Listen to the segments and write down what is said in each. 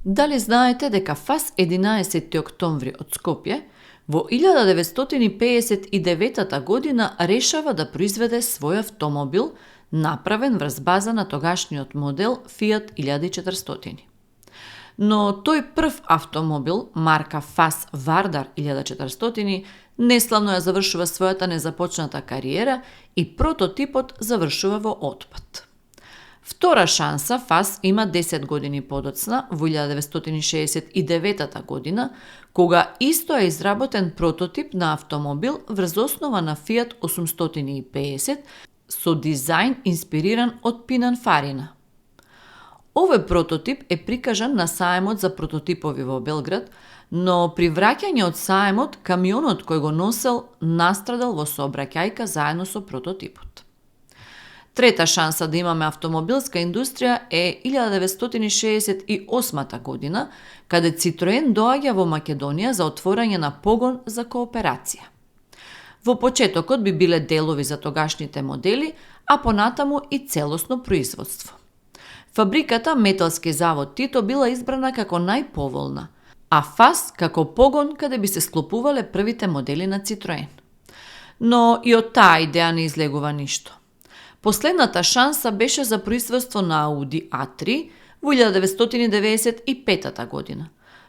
Дали знаете дека ФАС 11 октомври од Скопје во 1959 година решава да произведе свој автомобил направен врз база на тогашниот модел Fiat 1400. Но тој прв автомобил, марка ФАС Вардар 1400, неславно ја завршува својата незапочната кариера и прототипот завршува во отпад. Втора шанса ФАС има 10 години подоцна, во 1969 година, кога исто е изработен прототип на автомобил врз основа на Fiat 850 со дизајн инспириран од Пинанфарина. Овој прототип е прикажан на саемот за прототипови во Белград, но при враќање од саемот, камионот кој го носел настрадал во сообраќајка заедно со прототипот. Трета шанса да имаме автомобилска индустрија е 1968 година, каде Citroen доаѓа во Македонија за отворање на погон за кооперација. Во почетокот би биле делови за тогашните модели, а понатаму и целосно производство. Фабриката Металски завод Тито била избрана како најповолна, а ФАС како погон каде би се склопувале првите модели на Citroen. Но и од таа идеја не излегува ништо. Последната шанса беше за производство на Audi A3 во 1995 година,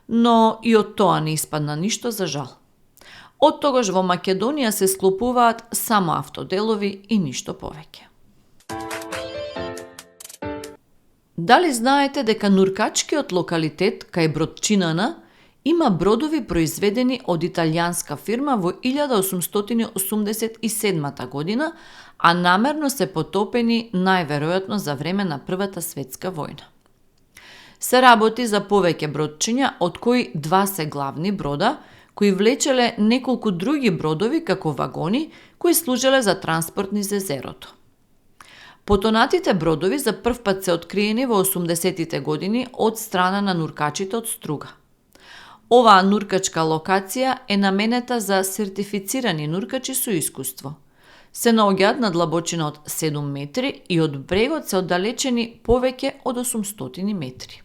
но и од тоа не испадна ништо за жал. Од тогаш во Македонија се склопуваат само автоделови и ништо повеќе. Дали знаете дека Нуркачкиот локалитет кај Бродчинана има бродови произведени од италијанска фирма во 1887 година, а намерно се потопени најверојатно за време на Првата светска војна. Се работи за повеќе бродчиња, од кои два се главни брода, кои влечеле неколку други бродови како вагони, кои служеле за транспорт низ езерото. Потонатите бродови за прв пат се откриени во 80-тите години од страна на нуркачите од Струга. Оваа нуркачка локација е наменета за сертифицирани нуркачи со искуство. Се наоѓаат на длабочина од 7 метри и од брегот се оддалечени повеќе од 800 метри.